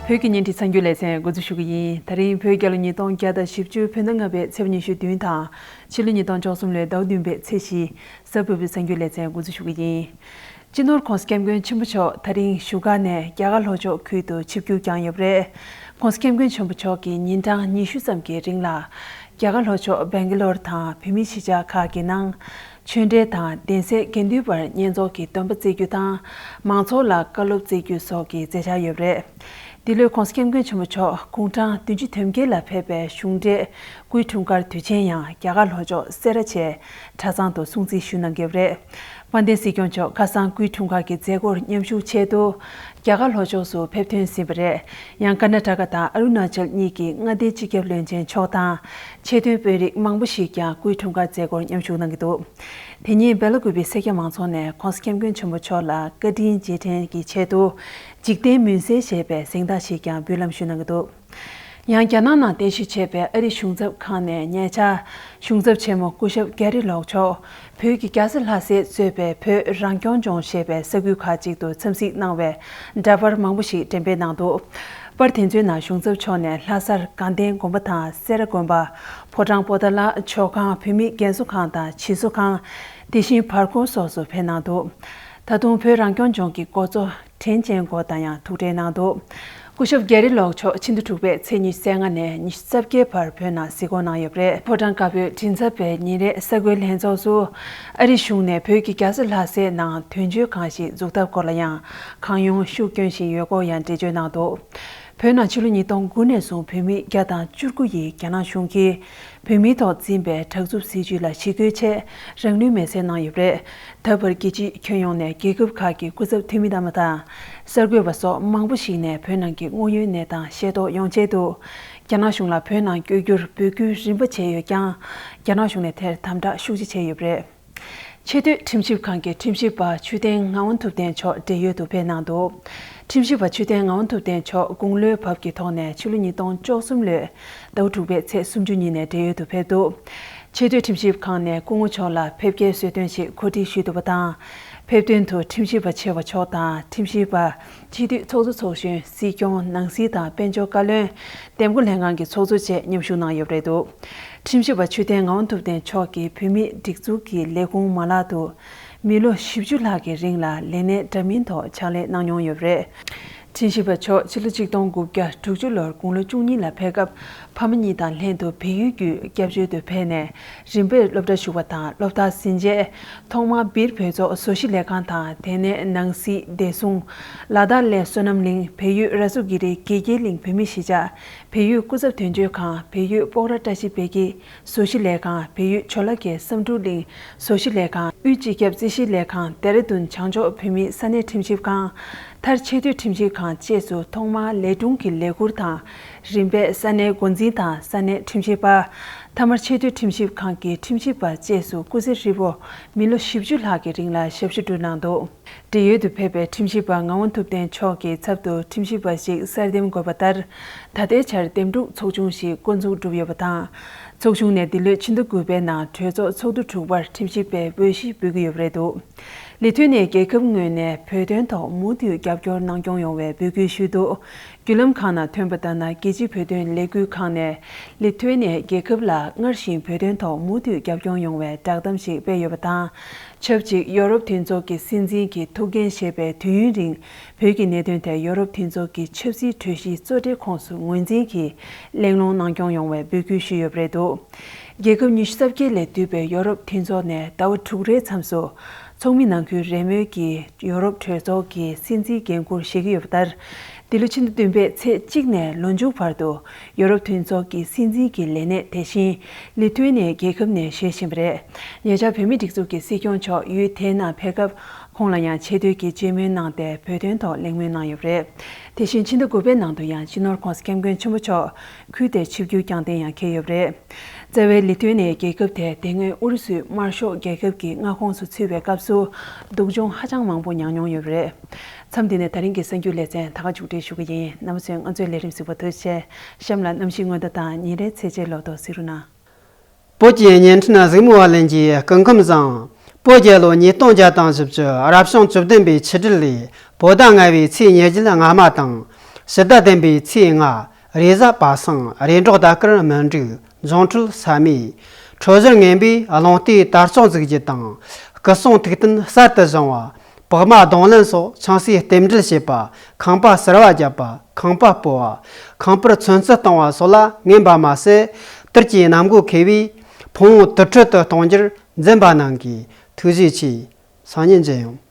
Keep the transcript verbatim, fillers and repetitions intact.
བོད་ཀྱི་བརྙན་འཕྲིན་གསར་འགྱུར་ལེ་ཚན་འགོ་འཛུགས་ཞུ་གི་ཡིན། ད་རིང་བོད་རྒྱལ་ལོ་ཉིས་སྟོང་བརྒྱ་དང་བཞི་བཅུ་བོད་ཟླ་ལྔ་པའི་ཚེས་པ་ཉི་ཤུ་བདུན་དང་། ཕྱི་ལོ་ཉིས་སྟོང་བཅུ་གསུམ་ལོའི་ཟླ་བ་བདུན་པའི་ཚེས་བཞི། གཟའ་ཕུར་བུའི་གསར་འགྱུར་ལེ་ཚན་འགོ་འཛུགས་ཞུ་གི་ཡིན། སྤྱི་ནོར་༧གོང་ས་༧སྐྱབས་མགོན་ཆེན་པོ་མཆོག་ད་རིང་བཞུགས་སྒར་ནས་རྒྱ་གར་ལྷོ་ཕྱོགས་ཁུལ་དུ་ཆིབས་བསྒྱུར་བསྐྱངས་ཡོད་པ་རེད། ༧གོང་ས་༧སྐྱབས་མགོན་ཆེན་པོ་མཆོག་གིས་ཉིན་གྲངས་ཉི་ཤུ་ཙམ་གྱི་རིང་ལ། རྒྱ་གར་ལྷོ་ཕྱོགས་སྦེང་ག་ལོར་དང་བོད་མིའི་གཞིས་ཆགས་ཁག་གི་ནང་། ཆོས་འབྲེལ་དང་གདན་སའི་དགེ་འདུན་པར་བསྙེན་རྫོགས་ཀྱི་སྡོམ་པ་བརྩི་རྒྱུ་དང་། མང་ཚོགས་ལ་བཀའ་སློབ་བརྩི་རྒྱུ་སོགས་ཀྱི་མཛད་འཆར་ཡོད་པ་རེད། འདི་ལོའི་༧གོང་ས་༧སྐྱབས་མགོན་ཆེན་པོ་མཆོག་དགུང་གྲངས་བདུན་ཅུ་དོན་བརྒྱད་ལ་ཕེབས་པའི་གཞུང་འབྲེལ་སྐུའི་འཁྲུངས་སྐར་དུས་ཆེན་ཡང་རྒྱ་གར་ལྷོ་ཕྱོགས་སེ་ར་བྱེས་གྲྭ་ཚང་དུ་སྲུང་བརྩི་ཞུས་གནང་གི་ཡོད་པ་རེད། དཔལ་ལྡན་སྲིད་སྐྱོང་མཆོག་ཁ་སང་སྐུའི་འཁྲུངས་སྐར་གྱི་མཛད་སྒོར་མཉམ་ཞུགས་ཆེད་དུ། རྒྱ་གར་ལྷོ་ཕྱོགས་སུ་ཕེབས་ཐོན་ཟིན་པ་རེད། ཡང་ཀར་ན་ཊ་ཀ་དང་ཨ་རུ་ན་ཅལ་གཉིས་ཀྱི་མངའ་སྡེའི་སྤྱི་ཁྱབ་བློན་ཆེན་མཆོག་དང་། ཆེས་མཐོའི་དཔོན་རིགས་མང་པོ་ཞིག་ཀྱང་སྐུའི་འཁྲུངས་སྐར་མཛད་སྒོར་མཉམ་ཞུགས་གནང་གི་འདུག་དེ་ཉིན་སྦེ་ལ་ཀུ་པའི་སེར་སྐྱ་མང་ཚོགས་ནས་༧གོང་ས་༧སྐྱབས་མགོན་ཆེན་པོ་མཆོག་ལ་བཀའ་དྲིན་རྗེས་དྲན་གྱི་ཆེད་དུ། འཇིག་རྟེན་མུན་སེལ་ཞེས་པའི་གཟེངས་རྟགས་ཤིག་ཀྱང་འབུལ་ལམ་ཞུས་གནང་གི་འདུག་ཡང་རྒྱ་ནག་ནང་རྟེན་གཞི་བྱས་པའི་ཨ་རིའི་གཞུང་ཚབ་ཁང་ནས་ཉེ་ཆར། གཞུང་ཚབ་ཆེན་མོ་སྐུ་ཞབས་གྷེ་རི་ལོག་མཆོག་བོད་ཀྱི་རྒྱལ་ས་ལྷ་སས་གཙོས་པའི་བོད་རང་སྐྱོང་ལྗོངས་ཞེས་པའི་ས་ཁུལ་ཁག་ཅིག་ཏུ་འཚམས་གཟིགས་གནང་བའི་འདྲ་པར་མང་པོ་ཞིག་འགྲེམས་སྤེལ་གནང་འདུག་པར་དེ་ཚོའི་ནང་གཞུང་ཚབ་མཆོག་ནས་ལྷ་སར་དགའ་ལྡན་དགོན་པ་དང་སེ་ར་དགོན་པ། ཕོ་བྲང་པོ་ཏཱ་ལ། མཆོད་ཁང་། བོད་མིའི་རྒན་གསོ་ཁང་དང་བྱིས་གསོ་ཁང་། དེ་བཞིན་བར་སྐོར་སོགས་སུ་ཕེབས་གནང་འདུག་ད་དུང་བོད་རང་སྐྱོང་ལྗོངས་ཀྱི་འགོ་གཙོ། དྲིན་ཅན་མགོ་དང་ཡང་ཐུག་འཕྲད་གནང་འདུག་སྐུ་ཞབས་གྷེ་རི་ལོག་མཆོག་ཕྱི་ཟླ་དྲུག་པའི་ཚེས་ཉི་ཤུ་རྩ་ལྔ་ནས་ཉི་ཤུ་རྩ་བརྒྱད་བར་བོད་ནང་གཟིགས་སྐོར་གནང་ཡོད་པ་རེད། ཕོ་བྲང་དཀར་པོའི་མགྲིན་ཚབ་པའི་ཉིན་རེའི་གསར་འགོད་ལྷན་ཚོགས་སུ། ཨ་རིའི་གཞུང་ནས་བོད་ཀྱི་རྒྱལ་ས་ལྷ་སའི་ནང་དོན་གཅོད་ཁང་ཞིག་འཛུགས་ཐབས་སྐོར་ལ་ཡང་གང་ཡོང་ཤུགས་བསྐྱོན་བཞིན་ཡོད་སྐོར་ཡང་འགྲེལ་བརྗོད་གནང་འདུག་བོད་ནང་ཕྱི་ལོ་ཉིས་སྟོང་དགུ་ནས་བཟུང་བོད་མི་བརྒྱ་དང་བཅུ་དགུ་ཡིས་རྒྱ་ནག་གཞུང་གིས། བོད་མིའི་ཐོག་འཛིན་པའི་དྲག་རྩུབ་སྲིད་བྱུས་ལ་ཞི་རྒོལ་ཆེད་རང་ལུས་མེར་སྲེག་གནང་ཡོད་པ་རེད། ད་བར་རྒྱལ་སྤྱིའི་ཁྱོན་ཡོངས་ནས་རྒྱལ་ཁབ་ཁག་གི་སྐུ་ཚབ་འཐུས་མི་རྣམ་པ་དང་། གསར་འགོད་པ་སོགས་མང་པོ་ཞིག་ནས་བོད་ནང་གི་དངོས་ཡོད་གནས་སྟངས་ཤེས་རྟོགས་ཡོང་ཆེད་དུ། རྒྱ་ནག་གཞུང་ལ་བོད་ནང་བསྐྱོད་རྒྱུར་འབོད་སྐུལ་རིམ་པ་བྱས་ཡོད་ཀྱང་། རྒྱ་ནག་གཞུང་ནས་དེར་དམ་དྲག་ཤུགས་ཆེ་བྱས་ཡོད་པ་རེད། ཆེས་མཐོའི་ཁྲིམས་ཞིབ་ཁང་གི་ཁྲིམས་ཞིབ་པ་ཆོས་ལྡན་ངག་དབང་ཐུབ་བསྟན་མཆོག་བགྲེས་ཡོལ་དུ་ཕེབས་གནང་འདུག་ཁྲིམས་ཞིབ་པ་ཆོས་ལྡན་ངག་དབང་ཐུབ་བསྟན་མཆོག་དགུང་ལོའི་བབ་ཀྱི་ཐོག་ནས་ཕྱི་ལོ་ཉིས་སྟོང་བཅུ་གསུམ་ལོའི་ཟླ་བ་དྲུག་པའི་ཚེས་སུམ་ཅུ་ཉིན་ནས་བགྲེས་ཡོལ་དུ་ཕེབས་འདུག་ཆེས་མཐོའི་ཁྲིམས་ཞིབ་ཁང་ནས་སྐུ་ངོ་མཆོག་ལ་ཕེབས་སྐྱེལ་གསོལ་སྟོན་ཞིག་གོ་སྒྲིག་ཞུས་འདུག་པ་དང་། ཕེབས་ཐོན་དུ་ཁྲིམས་ཞིབ་པ་ཆེ་བ་མཆོག་དང་ཁྲིམས་ཞིབ་པ། སྤྱི་འཐུས་ཚོགས་གཙོ་ཚོགས་གཞོན། སྲིད་སྐྱོང་། ནང་སྲིད་དང་དཔལ་འབྱོར་བཀའ་བློན། འདེམས་བསྐོ་ལྷན་ཁང་གི་ཚོགས་གཙོ་བཅས་མཉམ་ཞུགས་གནང་ཡོད་པ་རེད་འདུག་ཁྲིམས་ཞིབ་པ་ཆོས་ལྡན་ངག་དབང་ཐུབ་བསྟན་མཆོག་གིས་བོད་མིའི་སྒྲིག་འཛུགས་ཀྱི་ལས་ཁུངས་མ་ལག་ཏུ་མི་ལོ་བཞི་བཅུ་ལྷག་གི་རིང་ལ་ལས་གནས་འདྲ་མིན་ཐོག་ཕྱག་ལས་གནང་མྱོང་ཡོད་པ་རེད། ཁྲིམས་ཞིབ་པ་མཆོག་ཕྱི་ལོ་ཆིག་སྟོང་དགུ་བརྒྱ་དྲུག་ཅུ་ལོར་དགུང་ལོ་བཅུ་གཉིས་ལ་ཕེབས་སྐབས་ཕ་མ་གཉིས་དང་ལྷན་དུ་བལ་ཡུལ་བརྒྱུད་སྐྱབས་བཅོལ་དུ་ཕེབས་ནས་རིམ་པས་སློབ་གྲྭ་ཞུགས་པ་དང་སློབ་མཐར་ཕྱིན་རྗེས། ཐོག་མར་སྦིར་བོད་ཚོགས་བཟོ་ཞིང་ལས་ཁང་དང་དེ་ནས་ནང་སྲིད། བདེ་སྲུང་། ལ་དྭགས་གླེ་སོ་ནམ་གླིང་། བལ་ཡུལ་ར་སུ་གྷི་རི་དགེ་རྒྱས་གླིང་བོད་མི་གཞིས་ཆགས། བལ་ཡུལ་སྐུ་ཚབ་དོན་གཅོད་ཁང་། བལ་ཡུལ་སྤོག་ར་བཀྲ་ཤིས་བདེ་སྐྱིད་བཟོ་ཞིང་ལས་ཁང་། བལ་ཡུལ་ཇོ་ལ་ཁའི་བསམ་འགྲུབ་གླིང་བཟོ་ཞིང་ལས་ཁང་། དབུས་སྤྱི་ཁྱབ་རྩིས་ཞིབ་ལས་ཁང་། ལྡེ་ར་ལྡུན་བྱང་ཕྱོགས་བོད་མིའི་ས་གནས་ཁྲིམས་ཞིབ་ཁང་། མཐར་ཆེས་མཐོའི་ཁྲིམས་ཞིབ་ཁང་བཅས་སུ་ཐོག་མར་ལས་དྲུང་གི་ལས་ཁུར་དང་། རིམ་པས་ས་གནས་འགོ་འཛིན་དང་ས་གནས་ཁྲིམས་ཞིབ་པ། མཐའ་མར་ཆེས་མཐོའི་ཁྲིམས་ཞིབ་ཁང་གི་ཁྲིམས་ཞིབ་པ་བཅས་སུ་སྐུ་ཚེ་ཧྲིལ་པོ་མི་ལོ་བཞི་བཅུ་ལྷག་གི་རིང་ལ་ཞབས་ཞུ་བསྒྲུབས་གནང་འདུག་བགྲེས་ཡོལ་དུ་ཕེབས་པའི་ཁྲིམས་ཞིབ་པ་ངག་དབང་ཐུབ་བསྟན་མཆོག་གི་ཚབ་ཏུ་ཁྲིམས་ཞིབ་པ་ཞིག་གསར་འདེམས་དགོས་པ་ལྟར། ད་ལྟའི་ཆར་འདེམས་སྒྲུག་ཚོགས་ཆུང་ཞིག་འགོ་འཛུགས་གྲུབ་ཡོད་པ་དང་། ཚོགས་ཆུང་ནས་འདི་ལོའི་ཕྱི་ཟླ་དགུ་པའི་ནང་གྲོས་ཚོགས་ཚོགས་འདུ་དྲུག་པར་ཁྲིམས་ཞིབ་པའི་འོས་གཞི་འབུལ་གྱི་ཡོད་པ་རེད་འདུག་ལི་ཐུ་ནི་ཡའི་རྒྱལ་ཁབ་ངོས་ནས་བོད་དོན་ཐོག་མུ་མཐུད་རྒྱབ་སྐྱོར་གནང་སྐྱོང་ཡོང་བའི་འབོད་སྐུལ་ཞུས་འདུག་བརྒྱུད་ལམ་ཁག་ནང་ཐོན་པ་ལྟར་ན། རྒྱལ་སྤྱིའི་བོད་དོན་ལས་འགུལ་ཁང་ནས་ལི་ཐུ་ནི་ཡའི་རྒྱལ་ཁབ་ལ་སྔར་བཞིན་བོད་དོན་ཐོག་མུ་མཐུད་རྒྱབ་སྐྱོར་ཡོང་བའི་བསྒྲགས་གཏམ་ཞིག་སྤེལ་ཡོད་པ་དང་། ཆབས་ཅིག་ཡོ་རོབ་མཐུན་ཚོགས་ཀྱི་སྲིད་འཛིན་གྱིས་ཐུགས་འགན་བཞེས་པའི་དུས་ཡུན་རིང་བོད་ཀྱི་གནད་དོན་ཐད་ཡོ་རོབ་མཐུན་ཚོགས་ཀྱི་ཆབ་སྲིད་གྲོས་གཞིའི་གཙོ་གྲས་ཁོངས་སུ་ངོས་འཛིན་གྱིས་གླེང་སློང་གནང་སྐྱོང་ཡོང་བའི་འབོད་སྐུལ་ཞུས་ཡོད་པ་རེད་འདུག་རྒྱལ་ཁབ་ཉི་ཤུ་རྩ་བརྒྱད་ལས་འདུས་པའི་ཡོ་རོབ་མཐུན་ཚོགས་ནས་ཟླ་བ་དྲུག་རེའི་མཚམས་སུ་ཚོགས་མི་ནང་ཁུལ་རེས་མོས་ཀྱིས་ཡོ་རོབ་གྲོས་ཚོགས་ཀྱི་སྲིད་འཛིན་འགན་འཁུར་བཞེས་ཀྱི་ཡོད་པ་ལྟར། འདི་ལོ་ཕྱི་ཟླ་བདུན་པའི་ཚེས་གཅིག་ནས་ལོ་མཇུག་བར་དུ་ཡོ་རོབ་མཐུན་ཚོགས་ཀྱི་སྲིད་འཛིན་གྱི་ལས་གནས་དེ་བཞིན་ལི་ཐུ་ནི་ཡའི་རྒྱལ་ཁབ་ནས་བཞེས་བཞིན་པ་རེད། ཉེ་ཆར་བོད་མིའི་སྒྲིག་འཛུགས་ཀྱི་སྲིད་སྐྱོང་མཆོག་ཡུལ་དེའི་ནང་ཕེབས་སྐབས། ཁོང་ལ་ཡང་ཆེ་བསྟོད་ཀྱི་བཅོས་མིན་གནང་སྟེ་བོད་དོན་ཐོག་གླེང་མོལ་གནང་ཡོད་པ་རེད། དེ་བཞིན་ཕྱི་ཟླ་དགུ་པའི་ནང་དུ་ཡང་སྤྱི་ནོར་༧གོང་ས་༧སྐྱབས་མགོན་ཆེན་པོ་མཆོག་ཁུལ་དེར་ཆིབས་བསྒྱུར་བསྐྱངས་གཏན་ཡང་འཁེལ་ཡོད་པ་རེད། རྩ་བའི་ལི་ཐུ་ནི་ཡའི་རྒྱལ་ཁབ་དེ་དེ་སྔོན་ཨུ་རུ་སུའི་དམར་ཤོག་རྒྱལ་ཁབ་ཀྱི་མངའ་ཁོངས་སུ་ཚུད་པའི་སྐབས་སུ་སྡུག་སྦྱོང་ཧ་ཅང་མང་པོ་མྱངས་མྱོང་ཡོད་པ་རེད། མཚམས་འདི་ནས་ད་རིང་གི་གསར་འགྱུར་ལེ་ཚན་ད་ག་མཇུག་སྒྲིལ་ཞུ་གི་ཡིན། རྣམ་པ་ཚོས་ང་ཚོའི་ལས་རིམ་གཟིགས་པར་ཐུགས་རྗེ་ཆེ། གཤམ་ལ་གནམ་གཤིས་སྔོན་བརྡ་དང་ཉིན་རེའི་ཚེས་ཆའི་ལོ་ཐོ་གཟིགས་རོགས་གནང་། བོད་ཀྱི་བརྙན་འཕྲིན་གཟིགས་མོ་བ་ལེན་གྱི་སྐུ་ཁམས་བཟང་། བོད་རྒྱལ་ལོ་ཉིས་སྟོང་བརྒྱ་དང་བཞི་བཅུ་རབ་བྱུང་བཅུ་བདུན་པའི་ཆིག་སྒྲིལ་ལས་བོད་ཟླ་ལྔ་པའི་ཚེས་ཉེར་བརྒྱད་སྔ་མ་དང་ ཕྱི་ཟླ་བདུན་པའི་ཚེས་ལྔ། རེས་གཟའ་པ་སངས། རེས་འབྲོག་ཟླ་སྐར་སྨིན་དྲུག་འབྱུང་འཕྲོད་ས་མེ། འཕྲོད་བཞིན་ངན་པའི་རླུང་རྟའི་དར་ལྕོག་འཛུགས་རྒྱུ་དང་། སྐུ་གསུང་ཐུགས་རྟེན་གསར་དུ་བཞེངས་པ། པགས་མ་རྡུང་ལེན་སོགས་ཆང་སའི་རྟེན་འབྲེལ་བྱེད་པ། ཁང་པ་གསར་བ་བརྒྱབ་པ། ཁང་པ་སྤོ་བ། ཁང་པར་ཚོན་རྩི་གཏོང་བ་སོགས་ལ་ངན་པ་མ་ཟད། དུར་གྱི་གནམ་སྒོ་ཁེལ་བས། ཕུང་པོ་དུར་ཁྲོད་དུ་གཏོང་རྒྱུར་འཛེམ་པ་གནང་གིས། ཐུགས་རྗེ་ཆེ། སང་ཉིན་མཇལ་ཡོང་།